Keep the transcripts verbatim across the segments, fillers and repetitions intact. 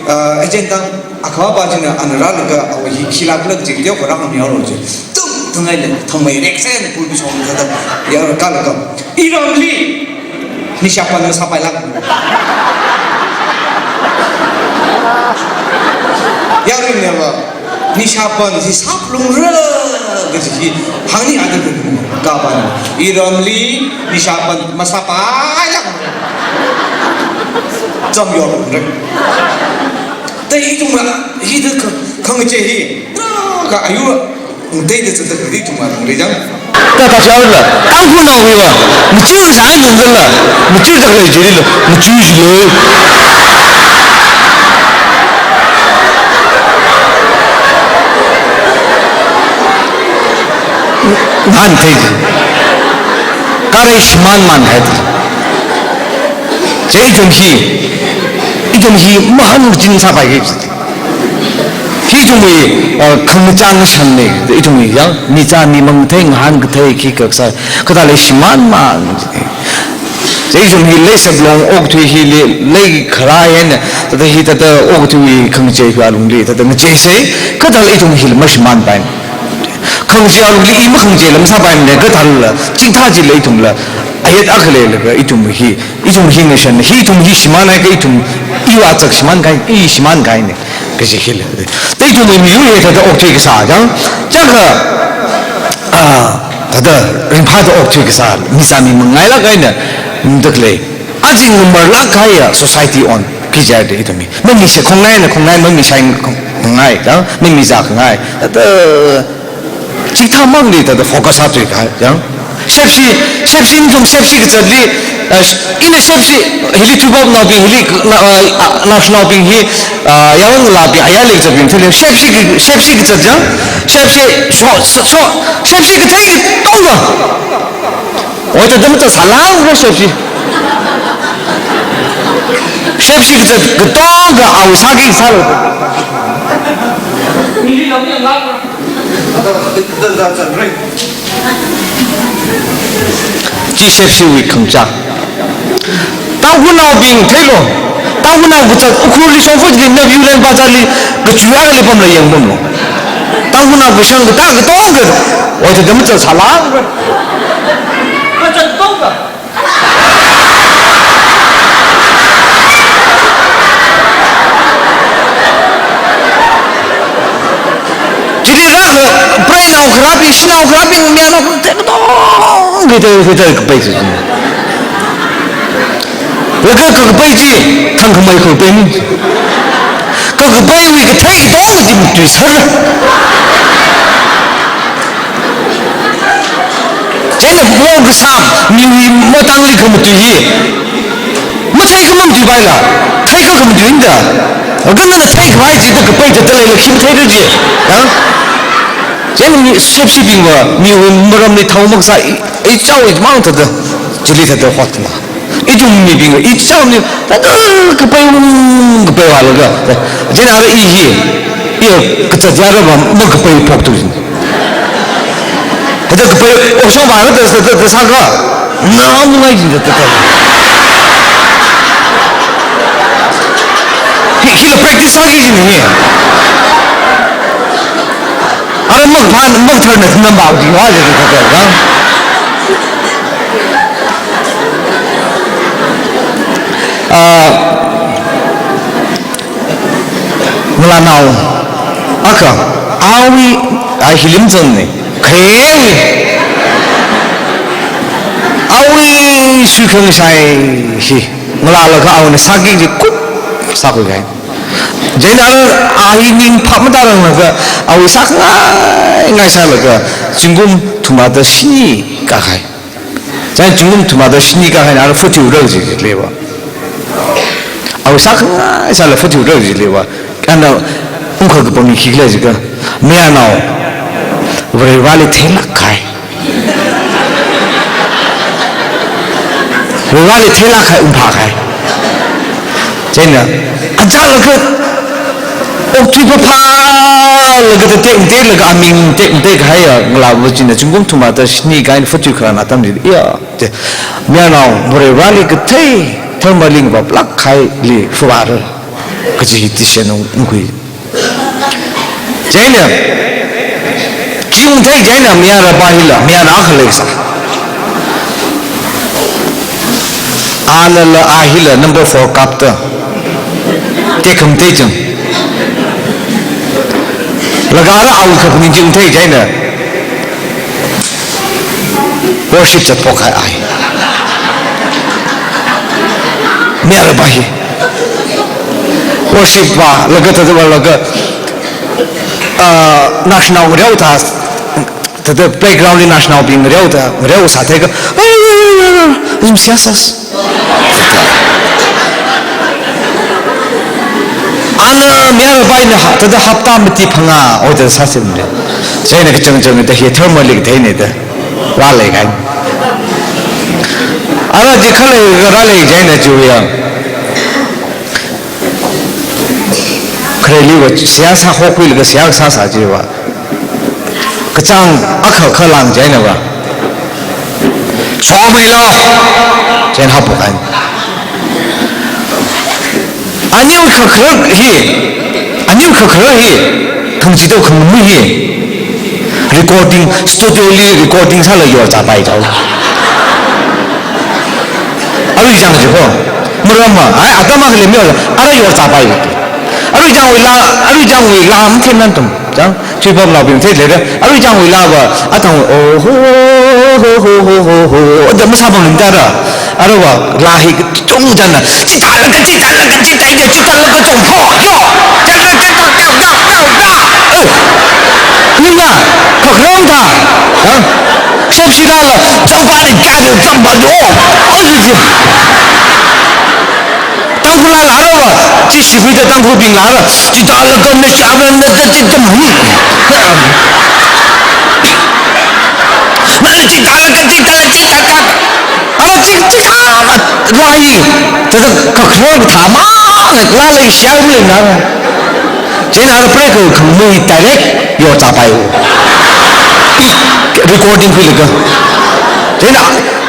Ah, agent tang akhava china ana rālaga awui hi khila khala kaji teokha rāhāngmihaolu ji. Tung, tungai le, thangmei rek sen pulpit shong thāda, ya rākalaga. Iramli, nisha pan masāpailāk. Yaruinava, nisha pan hi sāphalungra kaji hi hāngni ada kapan. Iramli, nisha pan masāpailāk. Cham yorlungra. Thāda ithumla, hithāda kha-, khangachei hi, ka ayur, ngateida zatda khalei ithumla lungli jang. Thāda kachāla, Tangkhulnaowuiva, machur sālunglala, machurda khalei chilila, machur jilei. Nganāthei ji. Kharei shimānmānhai ji. Chi ithum hi, ithum hi mahāngchin sāpaiki ji. Hi ithumwui, uh, khangachāng shanne, ithumwui yang, michā mimang thei ngahān kathei khi kaksa, kathālei shimānmān ji. Chi ithum hi leishaplong okathui hili, leikharā eina, thāda hithāda okathuiwui khangachei alungli, thāda ngacheisei, kathālei ithum hili mashimānpai. Khangachei alungli i makhangachei lam sāpaimane, kathāla, chingtha chila ithumla, ayat akha leilaga ithum hi, ithum hi ngashan, hi ithum hi shimānhaiakha ithum, iwui otsak shimānkahai, i shimānkahaine, kaji hila. Thāda ithumwui miyur hi thāda okthui kasā jang, chaka, ah, thāda ringphāda okthui kasā, michā mimang ngailāk eina, mdak lei. Aja ngamarlāk kahaiya society on, khi jihaida ithum hi. Mamisha khongnai na khongnai, mamisha khong-, khongnai, jang, mamichā khangai. Thāda, chithāmangli thāda focus sāthuikahai, jang. Shepshi, shepshi ithum shepshi kazatli, uh, ina shepshi, hili thuipapnaobing, hili, na, uh, naoshinaobing hi, uh, yaronlabing, ayarli kazatbing thili, shepshi ki, shepshi kazat jang, shepshi, sho, sho, shepshi kathei katonga. Oi, thāda mathāsālākra shepshi. Shepshi kazat katonga awui sāki sālu. Chi shepshiwui khangachā. Tangkhulnaobing theilu. Tangkhulnao kazat Ukhrulli shongfa chili Viewland Bazarli kachui akhali pamla yangpamlu. Tangkhulnao kashang katā katonga. Oi, thāda mathāsālākra. Kazat katonga. Chili rākha, preinao kharābing, shanao kharābing, mayarnao kharābing, katonga, katonga, katonga kapai chi. Laga kakapai chi, thangkhamei kapai mi. Kakapaiwui kathei katonga chi matuisera. Chieina pao kasā, miwui matangli khamatui hi. Matheikha mamatuipaila, theikha khamatuida. Kha nana theikhavai chida kapai chithāda leila khi matheira ji. Ha? Chieina mi shepshibingva, miwui maramli thao makasā, i, ichao imang thāda, chili thāda hotna. Ithum mibingva, ichao mi, thāda kapai, um, kapai vālaga. Chieina ara i hi, i kazat yarava makapai phoktu jin. Thāda kapai, oshong vāra thāda, thāda, thāda sākha, nganungai jin thāda, thāda. Hi, hila practice sāki jin hi. Ara makphā, maktharna nambao di wa jin thāda, thāda, ha? Ah, ngalānao akha, awui, a hi limzanne, khayei, awui shuikhangashai hi, ngalālaga awuina sāki ji kut sākhuikahai. Chieina a hi ning phap matāranglakha, awui sākhangai ngai sālaga, zingkum thumrāda shini kākahai. Chieina zingkum thumrāda shini kākahaina ara fathiura kaji leiva. Awui sākhangai sāla fathiura kaji leiva. Ana ungkha kapang hi khikhala jiakha, mayarnao Vareli theilāk kahai. Vareli theilāk kahai ungphā kahai. Chieina, achālakha, okthui phāphālaga thāda tekmateilaga aming tekmatei kahaiya ngalāva china zingkum thumrāda shini kākahaina fathui khararna atamli, iya, te, mayarnao Vareli kathei, tharmali ngavaplāk kahaili fuvāra. Kaji hi decision ungkhui. Chieina, khi ungthei chieina mayarabā hila, mayara akha leisā. Alala a hila number four kapta. Tekhamatei chang. Laga ara awui kaphaning chi ungthei chieina worship chatphok kahai ai. Mayarabā hi. Worship vālaga, thāda vālaga, ah, naoshinao ngareoda, thāda playground li naoshinaobing ngareoda, ngareosā theiakha, "Zum siasas." Ana mayarabā hina ha, thāda hapta mati phangā order sāsai male. Chieina kachangchangda hi thermalic theine da. Rālei kahai. Ara chi khalei rālei chieina chiwui ya. Khareliva seihā sāhokhuilaga seihā sāsā chiva. Kachāng akha khalang chieina va. Someilo. Chieina haophok kahai. Anil khakharar hi, anil khakharar hi, thangchito khangmui hi, recording, studio li recording sālaga yorzāpai chao. Arui chang chi kho, maramva, ai, atam akhali mi, ara yorzāpai. Arui changwui laa, arui changwui laa mathei nantung, chang. Chuipamnaobing theilera, arui changwui laava, athang, oh, ho, ho, da masāpam ning tara, aruiva, laa hi kachungchangna, chithālaga, chithālaga, chithālaga, chithālaga, chungpho, yo, chithālaga, chithā, yo, yo, yo, yo, eh, ninga, khakharam tha, ha? Shokshilala, champali kya de, champa do, oh, oh, Tangkhul laa rāra va, chi shikhuida Tangkhulbing laa rāra, chithālaga na shāra na da chi tam hi. Na chithālaga chithālaga chithālaga. Ara chi, chi, ah, laa hi. Thāda khakharar thāmang, laa lei shāra lei na. Chieina ara preikhawui khangmui direct yorzāpai. Recording khuilaga. Chieina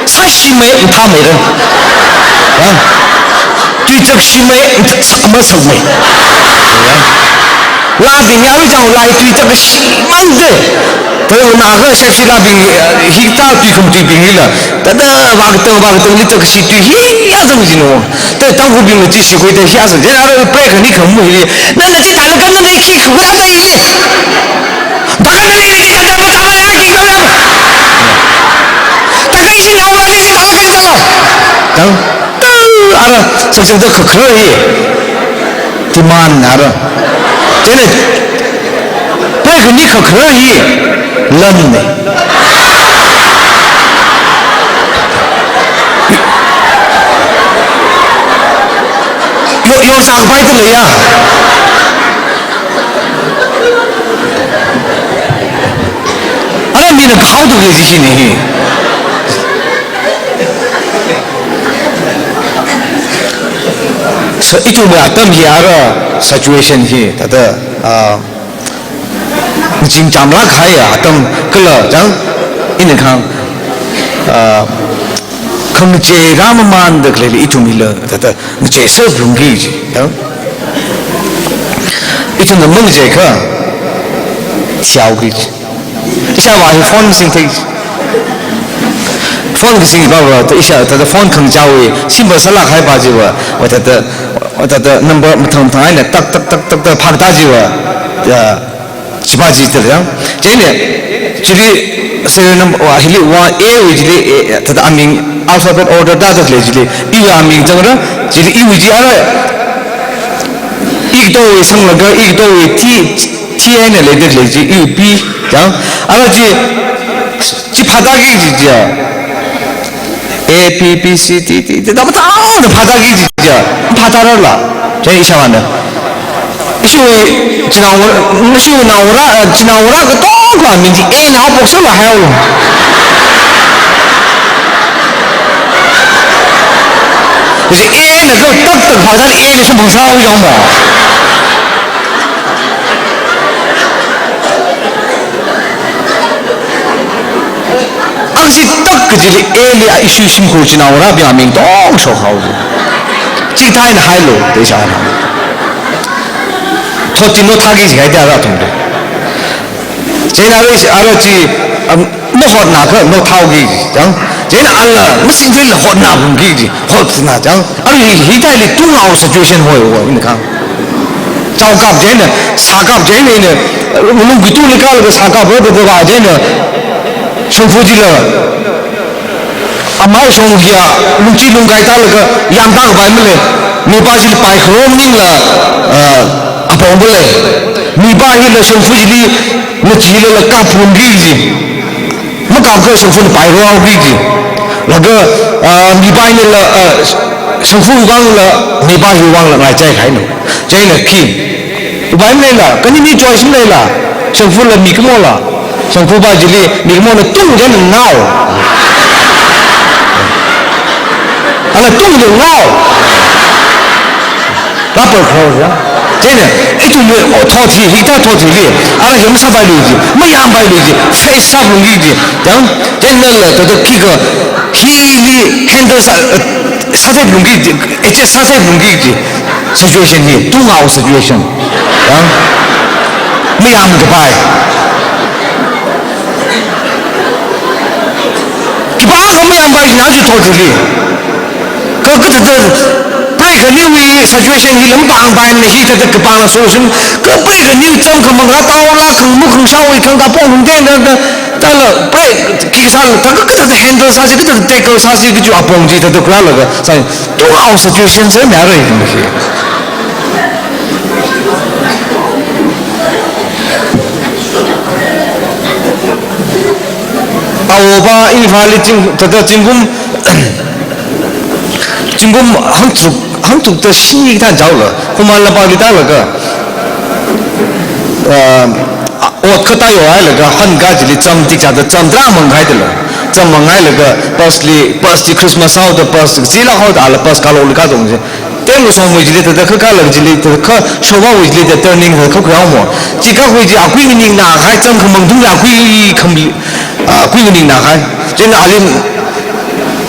sāshimei, mathāmeira. Ha? Tuichakshimei, sak masakmei. Laabing ya arui chang laa hi tuichakshimang de. Thāda Naga Shakshi laabing, eh, hithā tuikham tuibing hila. Thāda vākatang, vākatang li chakshi tui hi ya zang jino. Thāda Tangkhulbingna chi shikhuida hi ya zang. Chieina ara preikhani khangmui hi. Nana chithālaga nana khi khuiya mai hi. Baka nana chithālaga mathāmei ya khi khuiya mai. Thāda ishi naowa ni chithālaga chalo. Tang. Ara, sakchangda khakharar hi. Demand ara. Chieina, preikhani khakharar hi, lan ne. Yo, yo, sākapai da leiya. Ara mina kahaoda lei chi hine hi. So, ithumwui atam hi ara situation hi, thāda, ah, chingchamlāk kahai atam kala chang, ina kahāng, ah, khangachei rāmamānda khaleili ithum hila, thāda, ngachei sāphalungki chi, chang. Ithumna mangachei akha, thihaoki chi. Ishāvā hi phone singthei. Phone kasing pāva, thāda ishā, thāda phone khangachāwui, simple sālāk kahai pā chiva, va thāda, va thāda number mathang mathang eina tak, tak, tak, tak, tak, phākatā chiva, ya, chipā chi thāda yang. Chieina, chili serial number, va, hili one A wui chili, eh, thāda aming alphabet order tāda khalei chili, iwui aming zangra, chili iwui chi ara, ikatongwui sanglaga, ikatongwui T, T eina leida khalei chi, iwui P, yang. Ara chi, chi phātāki chi chiya. A, B, B, C, D, D, D, da mathāda phātāki chi chiya. Phātārarla. Chieina ishāvāna. Ishiwui, chinaongarā, ishiwui naongarā, eh, chinaongarā katongkha aming chi A na haophok sālu haihaolu. Kaji A na kha tak tak phātā A na samphang sāhaowa jong mo. Akhashit tak kajili A li a ishi shimkhur chinaongarābing aming tong shokhaowa. Chithāda hailu, da ishāna. Thot chi naothāki jihaida ara athumli. Chieina ara, ara chi, um, nahotnakha naothāki ji, chang. Chieina ala, masingthuila hotnaphungki ji, hotna, chang. Ara hi, hithāli tungao situation hoi, hoi, ina kha. Chaokap chieina, sākap chieina, ina, lungkitungli kalaga sākap, hoi, hoi, hoi, chieina, shongfa chila. Amai shongfa hiya, lungchi lungkai tālaga, yamtākapai male, mipa chili paikharong maningla, ah, apong male. Mipa hila shongfa chili, nachila la kapphungki ji. Makapkha shongfana pairohaoki ji. Laga, ah, mipa hila, ah, shongfa wuivangla, mipa hiwuivangla ngaichai kahaina. Chieina khi. Upai maleila, khani mi choice maleila, shongfala mikumola, shongfa pa chili mikumona tung chieina ngao. Ala tung chieina ngao. Rubber cross ya. Chieina, ithumwui thot hi, hithā thot hili, ala hi masāpailui ji, mayāmpailui ji, face sāphungki ji, chang, chieina la, thāda khikha, hili handle sā, sāsaiphungki ji, adjust sāsaiphungki ji. Situation hi, tungao situation. Ya? Mayāmkapai. Khipākha mayāmpai jina aja thot hili. Kha kathāda, preikhaniwui situation hila mapāngpaimana, hithāda khipāna solution. Kha preikhaniwui chāmkhamang rātaola, khangmu khangshāwui khangkapong hungteng da, da, tāla, prei, khi sāla, thākha kathāda handle sāsi, kathāda tackle sāsi, kaji apong chi thāda khuirālaga, sā, tungao situation sāmihaira hi. Awo pa Imphalli zing, thāda zingkum, zingkum hangtharuk, hangtharukda shini kathā jaola, Khuman Lampakli tālaga, ah, ot khatai hailaga, han kachili cham tikchāda cham tarā manghaidala. Cham manghailaga, bus li, bus li Christmas haoda, bus zila haoda, ala bus kalokli katong ji. Tengkashongwui chili thāda kha kala chili thāda kha showawui chili thāda turning thāda kha khuihaomo. Chi kha khui chi akui nganingna kahai, chāmkhamang tungli akui kham, akui nganingna kahai. Chieina ali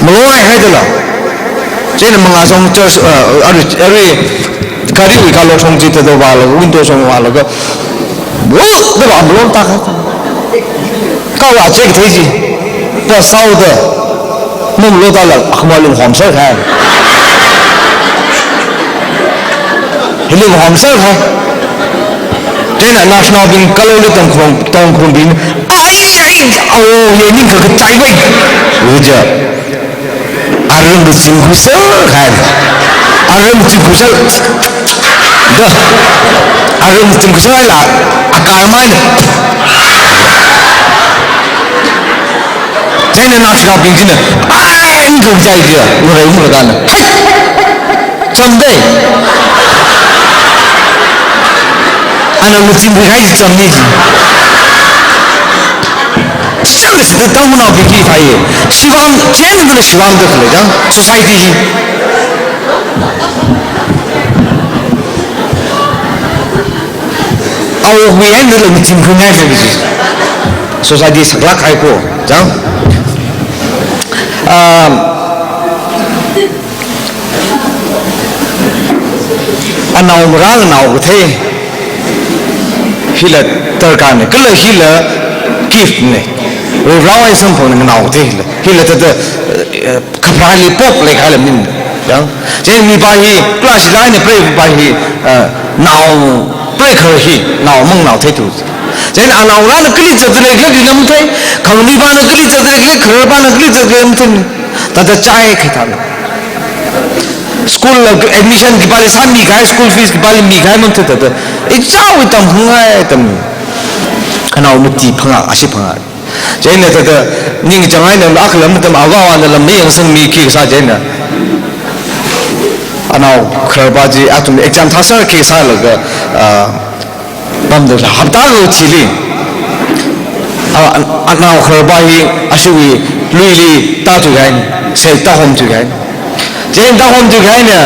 malongai haidala. Chieina mangā shong church, ah, arui, arui gariwui kalok shong chi thāda vālaga, window shong vālaga. Lo, da vā malon ta kahai. Kala check thei ji. Bus haoda. Mum lo tāla, akhama lunghomser kahai. Hi lunghomser kahai. Chieina naoshinaobing kalokli tongkhong, tongkhongbing. Ai, ai, awo, hi ningkha kachai wei. Wuja. Aram kaching khuiser kahai. Aram kaching khuiser. Da. Aram kaching khuiser la. Akar maina. Chieina naoshinaobing china, ai, ningkha kachai jiya, ngarai umragana. Hai! Chamdei. Ana maching khuikahai chamni ji. Chang sida tangmanaobing hi thāi. Shivam, chang dala shivam da khalei jang, society hi. Awowui eina la maching khuingai jiya ji. Society saklāk kahai ko, jang. Um, anaongarā nganao kathei. Hila darkar ne, kala hila gift ne. Varewui samphangna nganao kathei hila. Hila thāda, eh, khaprāli pop leikhala min. Jang. Chieina mipa hi, class nine preipa hi, eh, nao preikhar hi, nao manganao theithu. Chieina anaongarāna kali zatda leikhala lam thei, khangamipana kali zatda leikhala, khararpana kali zatda leikhala lam thei. Thāda chai khithāna. School la admission khipāli sāmi kahai, school fees khipāli mi kahai mathei thāda. Ichāwui tamkhangai tam. Anao mati phangā, ashi phangā. Chieina thāda, ningchāng eina akha lam tam avāvana lam mayangsangmi khi kasā chieina. Anao khararpa chi athum exam thāser khi sālaga, ah, pamda hapta lo chili. A, a, anao khararpa hi ashiwui luili tāthui kahai, sel tāhomthui kahai. Chieina tāhomthui kahaina,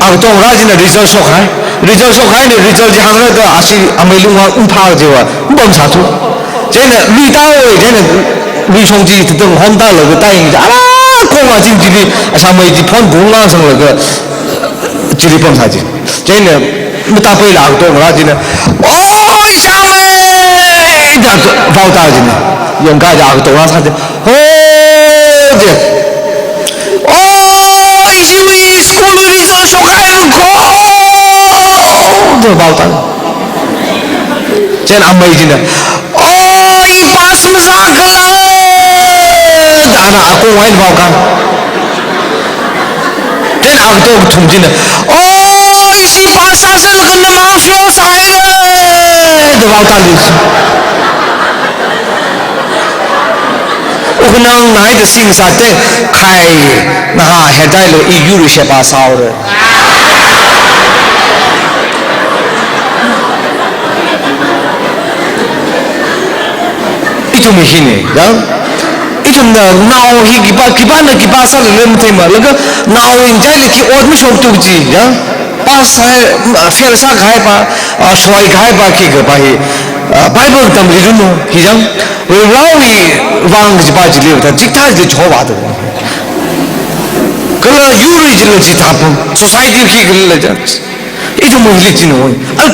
atongrā china result shokhai. Result shokhaina, result chi hāngra da ashi amei lungwui ungphā jiva, ungpamsāthu. Chieina lui tāwui, chieina lui shong chi thāda homtālaga tāyang, ala kongwa ching chili, ashamei chi phone bung ngasanglaga, chili pamsā ji. Chieina, Matapaila agatongra china, "Oi, Shangmei!" da vaoda china. Yangkā chi agatongra sā chi, "Ho!" chi. "Oi, ishiwui school wui result shokhaiakha!" da vaoda. Chieina amei china, "Oi, pass masākhala!" da ana akongwui eina vaoka. Chieina agato kathum china, "Oi, ishi pass sāsālakha namang fail sāhaira!" da vaoda li. Uknang nai da sing sāte, khai, naha hedailu i yur sheba sāhaora. Ithum hina, ya? Ithumna nao hi khipā, khipāna khipā sālala matheimana, laga nao yin chai laki ot mashoktu chi, ya? Pass hai, fail sākahai pa, ah, shoikahai pa, khikha pa hi, ah, Bible tamli runu, hi jang? Varewui vang kaji pa chili, ta chithā chili chova tu. Kala yur chili chithā pu, society khikhala ja. Ithum hili china oi. Al,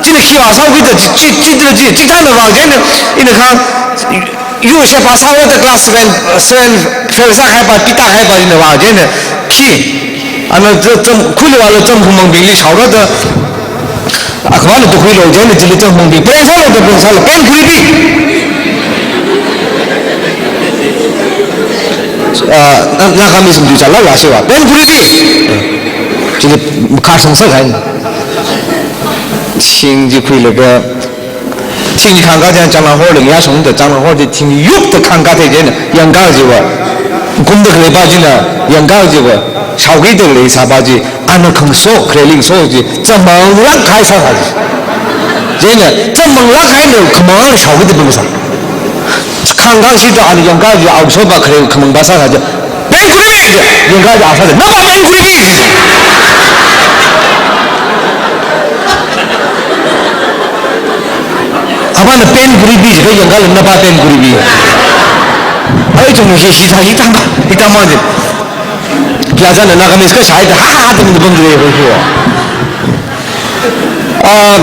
china khi vāsāki da chi, chi, chi, chi, chi, chithāna vāng chieina, ina kha, yur sheba sāhaoda class seven, seven, fail sākahai pa, pita kahai pa, ina vāng chieina, khi. Ana, zam, zam, khuili vāla zam khamangbingli shaora da, akhava na tukhuilu chieina, chili zam khamangbing, pren sālu da, pren sālu, pen khuripi. Ah, na, Nagamese sum tu chala la shiva, pen khuripi. Chili makasang sākahai. Thing chi khuilaga, thing chi khangkā chang changlang horli ngayā shungda changlang hor chi thing yukda khangkā thei chieina yangkā chiva. Kumda khalei pa china yangkā chiva. Shaokida khalei sā pa chi ana khangaso, khalei lingso chi zamanglāk kahai sāsā chi. Chieina zamanglāk kahaina khamang shaokida pamsā. Khangkā shida ana yangkā chi aokso pa khalei khamang pa sāsā chi. Pen khuripi, yangkā chi asa, "Napa pen khuripi!" Apana pen khuripi, yangkāla napa pen khuripi. Ai, ithum hi, hi, hi, hi, tang, hi, tang mang chi. Kya jana Nagamese kashai da, ha, ha, ha, da, da, da, da, da. Ah,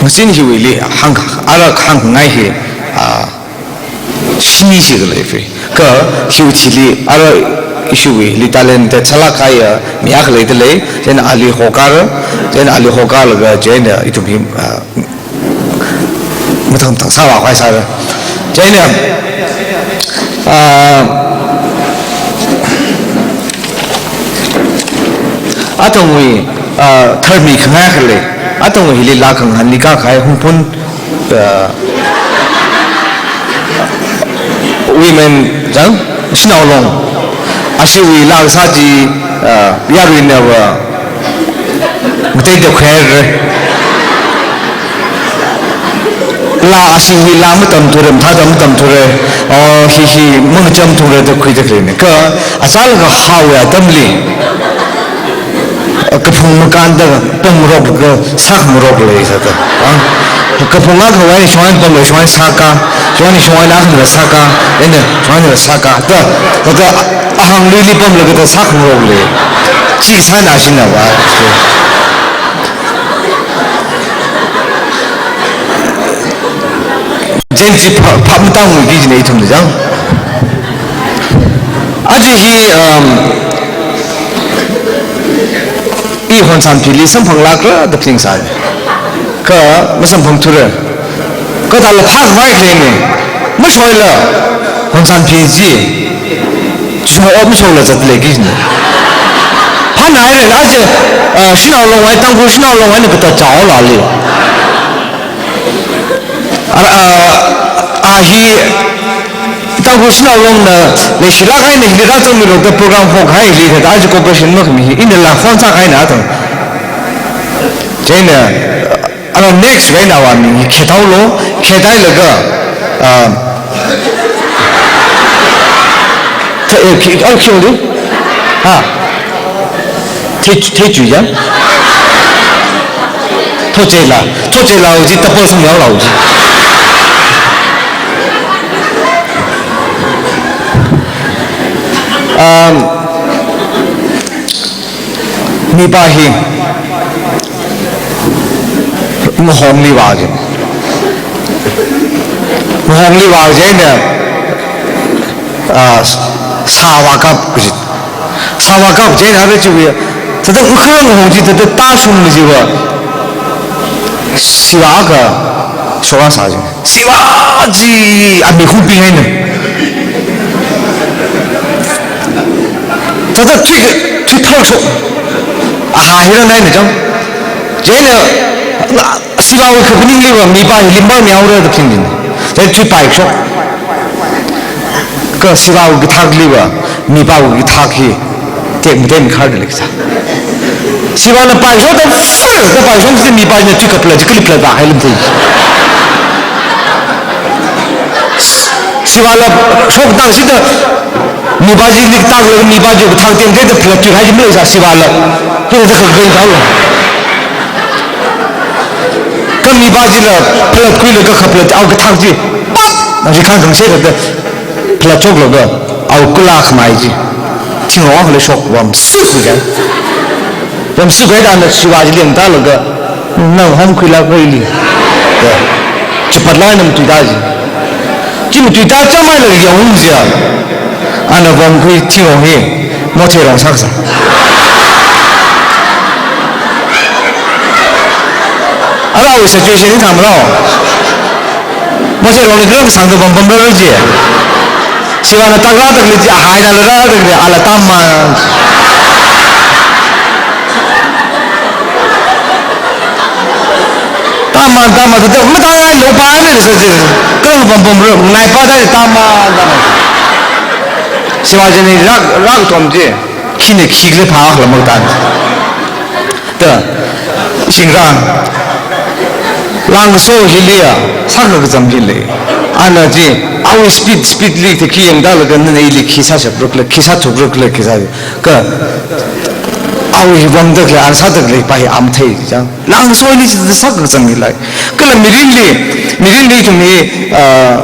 Ngazin hiwuili hāng, ara hāngngai hi, ah, shini shi khalei fei. Kha hiwui thili, ara ishiwuili talent te chala kaya mi akha leida lei, chieina ali hokar, chieina ali hokarlaga, chieina ithum hi, ah, mathang mathang sāvā khavai sāra. Chieina, ah, athangwui, ah, tharmi khangai khalei, athangwui hili laa khangahān nikā kahai Hungphun, ah, women jang, Shanao Long. Ashiwui laa kasā chi, ah, yaruina va, ngateida khuihaira. Laa ashiwui laa matamthura, mathāda matamthura, oh, hi hi mangacham thura da khuida khaleina. Kha, achālakha haowa atamli, kaphung makānda pamngarok, kasā khangarok lei sāda. Ah, kaphung akhawui shong eina pamlei, shong eina sāka, shong eina, shong eina akhana sāka, eina shong eina sāka. Da, da, da, ahāngluili pamlaga da sā khangarok lei. Chi sāna shina va. Gen Z pha, pha matang wui ki jine ithum jang. Aja hi, um, i Honsanphili samphanglākra da phaning sāi. Kha masamphangthura. Kha thāla phākhavai khaleina. Mashoila Honsanphi chi. Chungwa mashola zatle ki jine. Phānhaira aja, ah, Shanao Long wui, Tangkhul Shanao Long wui na kata chaola li. A, a, a hi, Tangkhul Shanao Longna leishilāk eina hili rāzangmilu da program hokhai hili thāda aja cooperation makhami hi, inala phone sākahaina thang. Chieina, ara next vaina va mi hi khethaolu, khethailaga, ah, the, eh, khi, oh, khi ungdi? Ha. Thei, thei chu ya? Thochela, thochela uji, tapal sum yao la uji. Um, Mipā hi ngahongli vāki. Ngahongli vāki chieina, ah, sāvākap kaji. Sāvākap chieina ara chiwui, thāda ukha ngahong chi thāda tāshung kajiva, Shiva akha shoka sā chi. Shiva chi amik huping eina. Thāda tui, tui thar shok. Aha, hira nai na chang. Chieina, na, Shivawui kaphaningliva mipā hi limbar mihaora da phaning din. Chieina tui paishok. Kha Shivawui kathakliva mipāwui kathak hi tek maten khar da leikasā. Shivana paishok da, da paishok si mipā china tui kaphalat chi kali phalat da hai lam thei. Shivala shok tang sida mipā chili tak laga mipā chi kathak tengteng da phalat tui hai chi maleisā Shivala. Hina da khakai thālo. Kha mipā chila phalatkhuilaga kaphalat awui kathak chi pap! Rikhan khangsei da phalatchoklaga awui kula khamai chi thingrong akhala shok vamsuk kaja. Vamsuk kaja ana Shiva chili yangtālaga, nang homkhuila koili. Ya. Chipatla ana matuita chi. Chi matuita chāmeilaga yaung jia. Ana vamkhui thingrong hi motheirong sākasā. Ara awui situation hi thāmrao. Motheirongli kala kasāngda vāmpamrara ji. Shivana tākrāda khalei chi, ahaina lārāda khalei, ala tāmān. Tāmān, tāmān, tāmān, tāmān, lo pa ne sa ji. Kala vāmpamra, nai pa da tāmān, tāmān. Shiva china rak, rak tom ji. Khina khikhala phākhala maktan. Da, shingra. Langso hiliya, sākha kacham hili. Ana ji, awui speed, speed li tekhi yangda laga nana ili khi sāshaprakhala, khi sāthurakhala, khi sā. Kha, awui vangda khalei, ana sāda khalei pa hi amathei chang. Langso hili chi sākha kacham hilai. Kala mirinli, mirinli ithum hi, ah,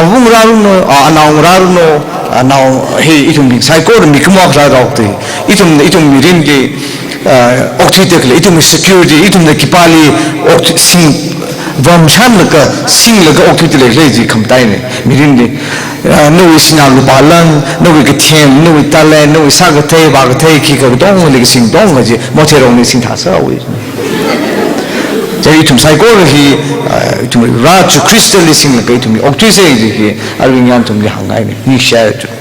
avung rāruno, ah, anao rāruno, anao hi ithum hi saikora mikumo akha rāraokthui. Ithum, ithum mirinli, ah, okthuida khalei, ithum security, ithumna khipāli okthui sing, vamshanlaga, singlaga okthuida leikhala chi khamataina, mirinli. Ah, nawui sinā lupā lan, nawui kathem, nawui talent, nawui sākathei, vākathei, khikha katongli kasing katonga chi, motheirongli singthāsāwui. Chieina ithum saikora hi, ah, ithum Varivara Jishu Khristali singlaga ithum hi okthuisa ji hi, arui ngayā nathumli hāngngaina, ningshiya chu.